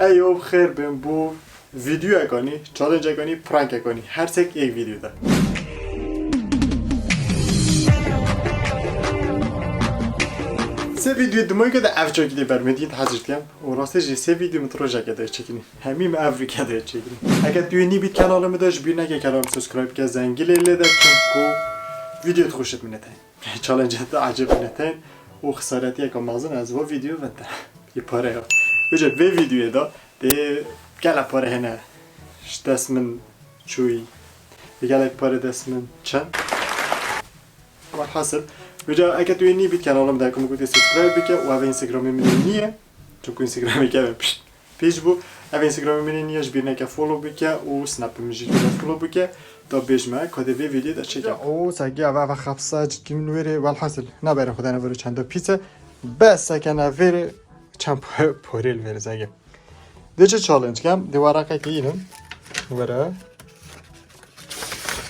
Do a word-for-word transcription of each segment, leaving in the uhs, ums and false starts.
Ey, ew bi xêr bin bo vîdeoyeka nî, challengeeka nî, prankeka nî. Her sek êk vîdeo de. Sê vîdeoyê dimayî ke de ev çekî dê ber me dît hezir dikem. Û rastî jî sê vîdeo min rojeke de çekînî. Hemî min ev rûke de çekînî. Eke tu yê nî bît kanalê min de, ji bîr neke kanalê min subscribe ke, zengilê lê de, çimku vîdeo xweş dibîne te. Challenge te ecêb bîne te û xisaretiyeke mezin ez va vîdeo vete. Yê pare ya. Vêca vê vîdeoyê de dê gelek pare hene ji dest min çûyî. Gelek pare dest min çend. Welhasil, vêca eke tu yê nî bît kanalê min de, kum gotî subscribe bike û ev Instagramê min nî ye. Çimku Instagramê ke pişt pêş bû. Ev Instagramê min nî ye, ji bîr neke follow bike û Snapê min jî follow bike. Da bêjme, ka dê vê vîdyoyê de çêke. O, sege ava, ava xapsa, ciddi min wêrê, welhasil, naberin xwe dene vêrê çendo pîse. Bes, seke ne vêrê, çend po-, porê li vêrê, sege. Dê çi challenge kem, dê waraqeke înin. Were.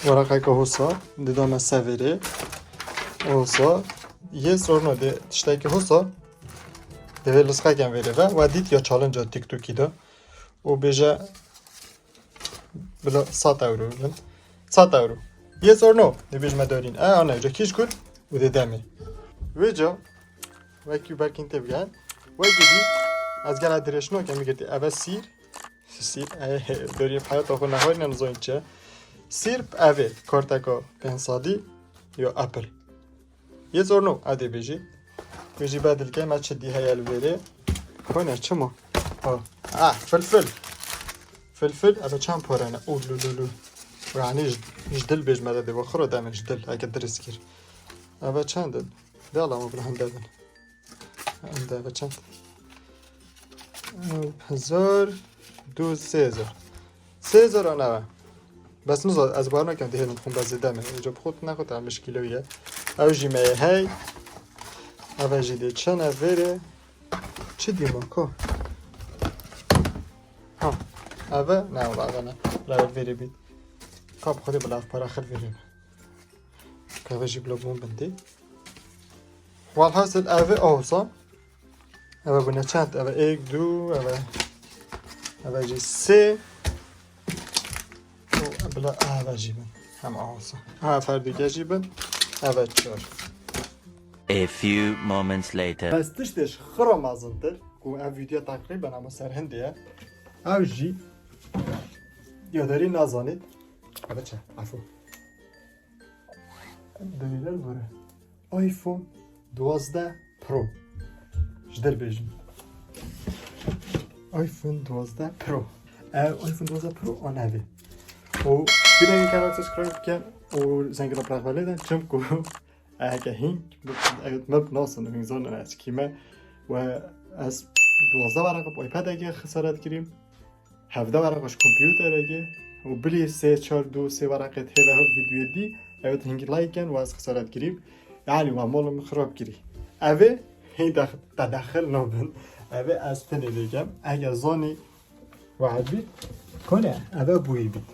Waraqeke hosa, dê dame sevêrê. Hosa. Yes or no, dê tişteki hosa. Dê vê lisqeken vêrê ve. Wa dît ya challenge TikTokî de. Û bêje, bila sed euro bin. Sed euro. Yes or no? Dê bêjme dorîn. E, ane, ca kîj kur û dê demê. Vêca, wekî belkî tê bigen. Wekî dî, ez gela dirêj nakem, min girtî. Eve sîr. Sîr, e, dorî heyata xwe nexwarîne, nizanin çi. Sîr, evê, karteka pênc sedî, yo Apple. Yes or no? Ê dê bêjî. Bêjî bedil ke me çi dî heye li vêrê. Hone çima? Ha. Ah, filfil. Filfil, eve çend pare ne? Û lu lu lu. Yani ji, ji dil bêjme de dê, xiro demin ji dil, eke dirist kir. Eve çend in? De ala ma bila hende bin. Hende eve çend? Hezar, du, sê hezar. Sê hezar an eve. Bes niza, ez bar nakem dihêlim xwin, bes zêde me. Eco bi xwe nexwe te mişkîlo ye. Ew jî me ye hey. Eve jî dê çene vêrê. Çi dî ma ko? Ha. Eve? Ne, eve, eve ne. Eve vêrê bît. Kap xwedê bila ev para xil vêrê. Keve jî bila bûn bindî. Walhasil eve awsa. Eve bûne çend? Eve êk, du, eve, eve jî sê. Û bila eve jî bin. Hem awsa. Ha, ferdike jî bin. Eve çar. A few moments later. Bes tiştê ji xira mezintir, ku ev vîdeo teqrîben ama ser hindê ye. Ew jî ya derî nazanît. Eve çi? Efo. Delîler gore. iPhone duwazdeh Pro. Ji der bêjim. iPhone duwazdeh Pro. Ev iPhone duwazdeh Pro an evê. Û bîra kanal subscribe bikin û zengila peraxvelê de, çimku eke hîn, ew me nasin, hîn zanin ez kî me. We ez duwazdeh weraqe bi iPadekê xisaret kirîm. Hevdeh wereqa ji kompûterekê û bilî sê, çar, du, sê wereqê hê ve hev vîdyoyê dî, ew hingî like ken û ez xisaret kirî. Yanî wa mala min xirab kirî. Ev ê hê dex-, te dexil nabin. Ev ê ez tenê lê kem. Eger zanî we hebî, kone, ev ê bûyî bît.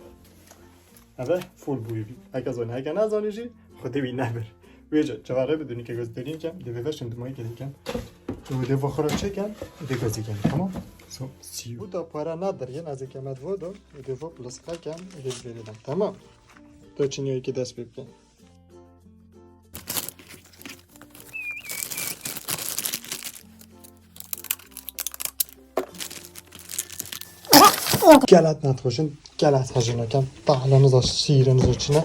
Eve full bûyî bî. Heke zanî, heke nezanî jî, Xwedê wî nebir. Wê ca, cevare bi dûnî ke göz derîn kem, dê vêveşin dimayî ke dikem. Û dê vo xwe re çekem, dê gözî kem, tamam? So, see you. Bu da para nadir, yên ez ê kemet vo do, dê vo pliska kem, dê verê dem, tamam? To çinyo ki dest pê bikin. Gelet netxweşin, gelet hejin nakem. Tahla niza şîre niza çine.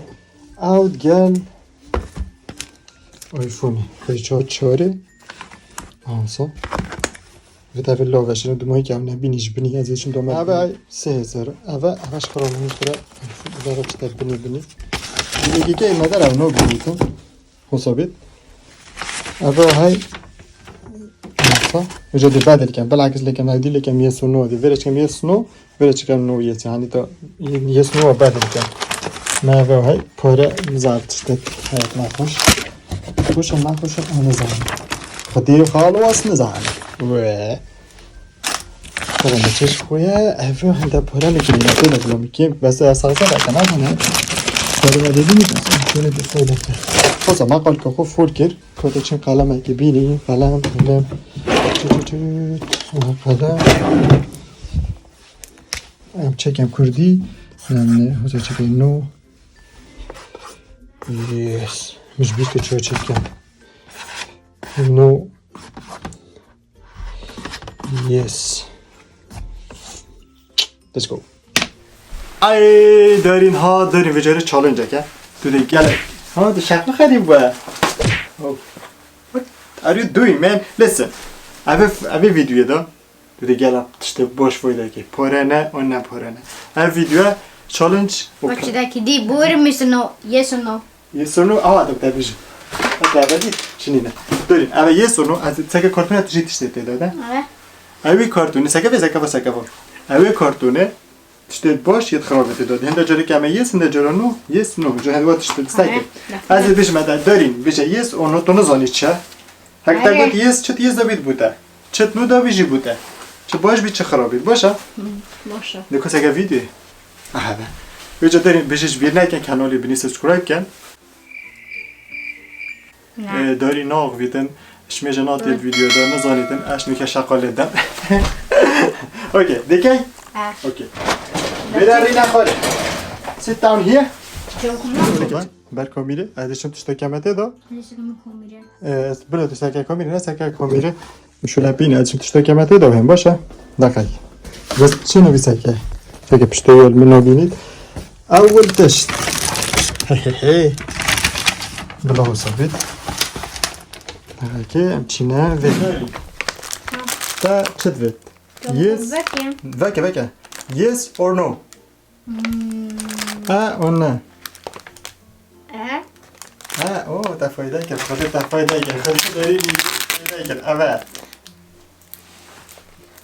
Ew gel. iPhone. Pey çar çarê. Ansa. Vê tevê lo veşine dumay ki em nebînî ji binî. Ez ê çim doma. Eve ay sê hezar. Eve, eve ji xira min xira. Eve çi te binî binî. Binî ki key me der ev no binî tu. Hosa bêt. Eva hay. Hosa. Vêca dê bedel kem. Belakis lê kem, hevdî lê kem yes û no. Dê vêre çikem yes û no. Vêre çikem no yes. Yani da yes û no bedel kem. Me eva hay. Pare zar tiştet. Hayat naxweş. Xweş e, naxweş e, onu zan. Xwedî xalo was nizan. We. Xwedî me çeş xwe ye. Ev hinde pare mi kirî. Ne pare mi kirî. Bes ya sağsa da kana ne. Pare mi dedi mi? Şöyle bir şey de. O zaman kalka xwe full kir. Kote çin qalemekî bînî, qalem, qalem. Çi, çi, çi. Aha, qalem. Em çekem kurdî. Em hoza çekê no. Yes. Min ji bîr kir çawa çekem. No. Yes. Let's go. Ay, Darîn ha, Darîn vê carê challenge-ek e. Tu dê gel. Ha, tu şeqli xerîb be. Oh. What are you doing, man? Listen. Eve, eve videoya da. Tu dê gel tiştê baş fayda ke. Pare ne, o ne pare ne. Ev video challenge. What should I do? Borum is no. Yes or no? Yes or no? Awa, doktor, bijî. Doktor, bijî. Çinî ne. Darîn, eve yes or no? Ez seke kartona tijî tiştê tê de. Evet. Ew ê kartone, seke ve, seke ve, seke ve. Ew ê kartone, tiştê baş yê xirabê tê de. Hinde careke em ê yes, hinde cara no. Yes, no. Ji hinde wa tiştê. Seke. Evet. Ez ê bijim, ede, Darîn, bije yes or no, tu nizanî çi. Hek te got yes, çit yes da bît bûte. Çit nû da bî jî bûte. Çi baş bî, çi xirab bî. Baş e? Hı, baş e. Dê keseke vîdeo. Aha be. Wê ca Darîn bijî ji bîr nekin, kanalê binî subscribe kin. Ne. Ee, Darîn naaxivîtin. Şmê ji natê videoda nizanîtin. Eş nûke şaqalê dem. Okay, dikey? Ha. Okay. Bêra rîna xwe. Sit down here. Çok mu? Ber kamîrê, ez diçim tiştekê me tê de. Neyse, kamîrê. Ee, ez bila tu serkê kamîrê, ne serkê kamîrê. Şule pîne, ez diçim tiştekê me tê de, hem baş e. Dakay. Bes çi nû bî serkê? Serkê piştê yol min nabînît. Ewil tişt. Hey, hey, hey. Bila hosa bît. Dakay, em çîne vê. Te çi divêt? Yes. Veke. Veke, veke. Yes or no? Hmm. E, o ne? E? E, o, te fayda kir. Xwedê te fayda kir. Xwedê derî bî, fayda kir. Eve.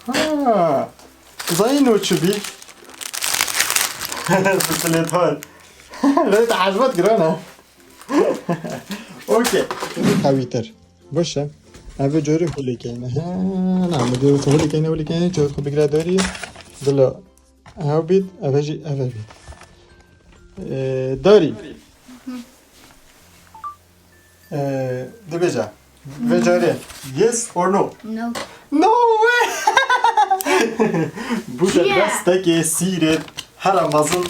Ha. Zayîn o çi bî? Bisilêt hol. Lê te hejmet giran e. Okey. Qewîtir. Baş e. Ev ê carê holê keyne. He, na, mi dê wisa holê keyne, holê keyne, çawa xwe bigire Darî. Dilo. Ew bît, ev jî, ev bît. Ee, Darî. Ee, dibêje. Vê carê. Yes or no? No. No way! Bû de destekê sîrê here mezin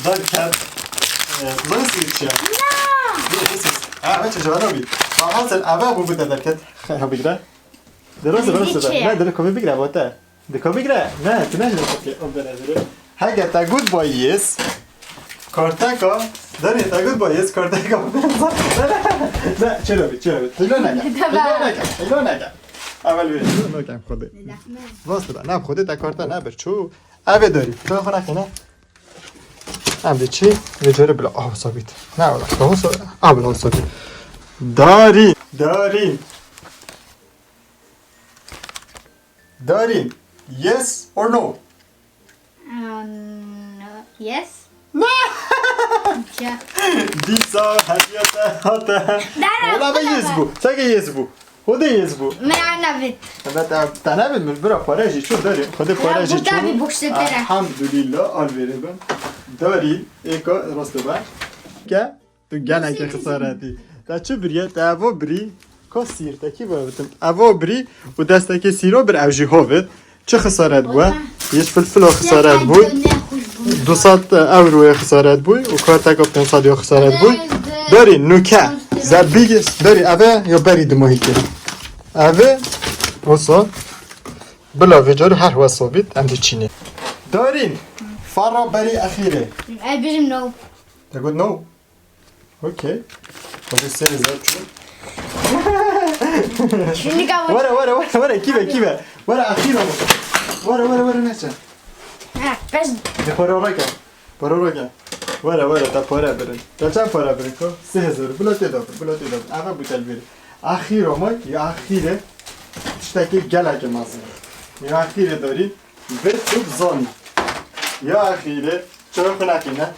derket. Ee, zanî sîr çi ye? Na! Dur, dur, dur. Ha, evet, cevap abi. Alhasil, eve bû, bû de derket. He, bigre. De rast, rast. Ne, de kovê bigre, bote. Dika bigre? Ne, tu ne ji kopya. O bere bere. Hege te got ba yes. Karteka. Darî, te got ba yes, karteka. Ne, ne, ne, çêro bî, çêro bî. Tu lo neke. Tu lo neke, tu lo neke. Evel bî. Lo neke xwedê. Rast da, ne xwedê te karta ne bir çû. Eve Darî. Tu xwe neke ne. Em de çi? Vê carê bila ah sabit. Ne ola. Daha so, ah bila sabit. Darî. Darî. Darîn, yes or no? Um, no. Yes. Na! Ça? Dîsa hediye te hate. Dara, ola be yes bû. Seke yes bû. Xwedê yes bû. Me anavit. Ebe te, te nebit min bira pare jî çû Darîn. Xwedê pare jî çû. Tabi bokse tere. Elhamdulillah, al verê bin. Darîn, êka rast be. Ke? Tu gelekî xisaretî. Te çi biriye? Te evo birî. Ka sîr, te kî bitim? Evo birî û destekê sîro bir ew jî hovit. Çi xisaret bû? Yê filfilo xisaret bû. Du sed euroyê xisaret bû û karteka pênc sed ya xisaret bû. Darîn, nûke. Zebî, Darîn, eve ya berî dimahî kir. Eve, wisa. Bila vê carî her wesa bît, em diçînê. Darîn, fara berî exîrê. Ez bijim no. Te got no? Okey. Xwedê sê hezar çû. Şunu gavur. Were, were, were, were, kî be, kî be? Were, axîr ama. Were, were, were, neçe? Ha, pes. De para rake. Para rake. Were, were, te para birin. Te çend para birin ko? Sê hezar. Bila tê da bir, bila tê da bir. Eve bu telbiri. Axîr ama, ya axîre. Tiştekî gelekî mezin. Ya axîre Darîn. Vê tu bizanî. Ya axîrê, çavê xwe naqîne.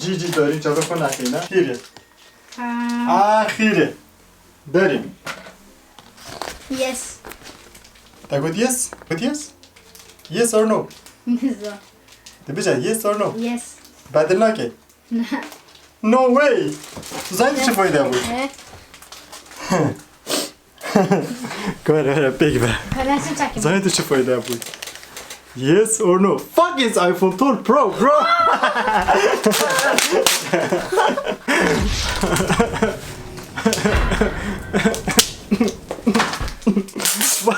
Cî cî Darîn, çavê xwe naqîne. Axîrê. Ha. Axîrê. Darîn. Yes. Te got yes? Got yes? Yes or no? Nizam. Te bêje yes or no? Yes. Bedil nake? Ne. No way! Tu zanî tu çi fayda bû? He. Were, were, pêk be. Zanî tu çi fayda bû? Yes or no? Fuck, it's iPhone twelve Pro, bro.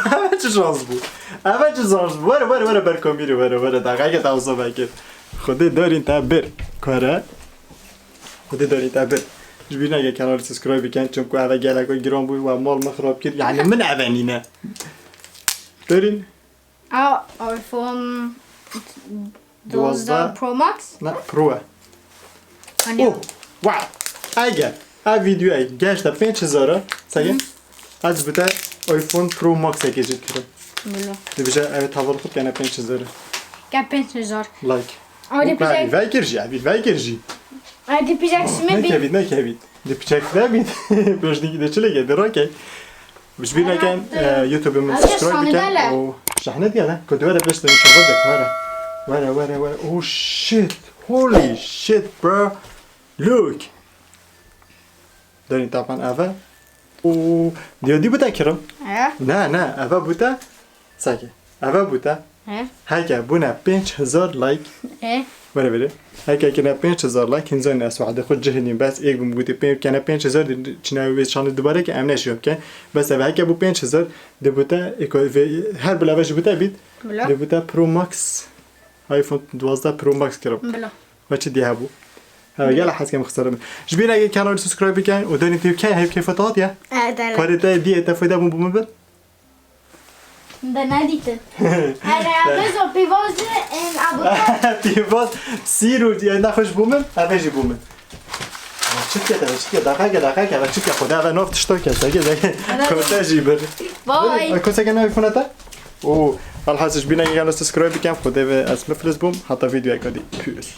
Eve çi şans bû? Eve çi şans bû? Were, were, were ber komîrê, were, were, daxeke te wisa vekir. Xwedê dorîn te bir. Kare. Xwedê dorîn te bir. Ji bîr neke kanalê subscribe bikin, çimku eve gelek giran bû, we mal min xirab kir. Yani min eve nîne. Dorîn. A, iPhone Duwazdeh. Duwazdeh Pro Max? Ne, Pro e. Hani Oh, wow. Eger ev videoya geşte pênc hezar e, seke, ez bi te iPhone Pro Max eke jî dikirim. Bilo. Dibije evet, taval xwe kene pênc hezar e. Ke pênc hezar. Like. Ama O dipijek, kadar, vekir jî, abi, vekir jî. Ama dipijek simi bir. Nekevît, nekevît. Di piçek nebît. Pêşdîkî de çi lêke, di rakey. Ji bîr nekin, Herhalde. e, YouTube min Ayrıca subscribe sahnede bikin. Le. O şahne diye ne? Ku duvara beş tane şofa de kare. Were, were, were. Oh shit. Holy shit, bro. Look. Dönü tapan eve. O diyor di bu da kirim. He? Ne, ne, eve bu da. Sake. Eve bû te. He? Heke bûne pênc hezar like. He? Were vere. Heke kine pênc hezar like, hin zanî ez wahde xwe cihilîm, bes êk bûm gotî pê-, kene pênc hezar di çine wê çanê dubare ke em neşiyo bikin. Bes eve heke bû pênc hezar, di bû te, eko vê, her bila ve ji bû te bît. Bila. Di bû te Pro Max, iPhone duwazdeh Pro Max kirim. Bila. Ve çi diye hebû? He, gel hez kem xisarım. Ji bîr neke kanalê subscribe bikin û dönü tê bikin, hep keyfa te hatiye. Evet, evet. Parê te diye te fayda bû bû min bin? Bi nedîtin. Herhalde zo pîvazî en abone. Pîvaz sîr û ye nexweş bû min, eve jî bû min. Çitke te, çitke, daxeke, daxeke, eve çitke, xwede eve nof tişto ke, seke, seke. Kote jî bir. Vay. Koseke ne iPhone te? O, alhasis bîne gel subscribe bikin, xwede ve ez miflis bûm, hata videoya kadî. Pürüz.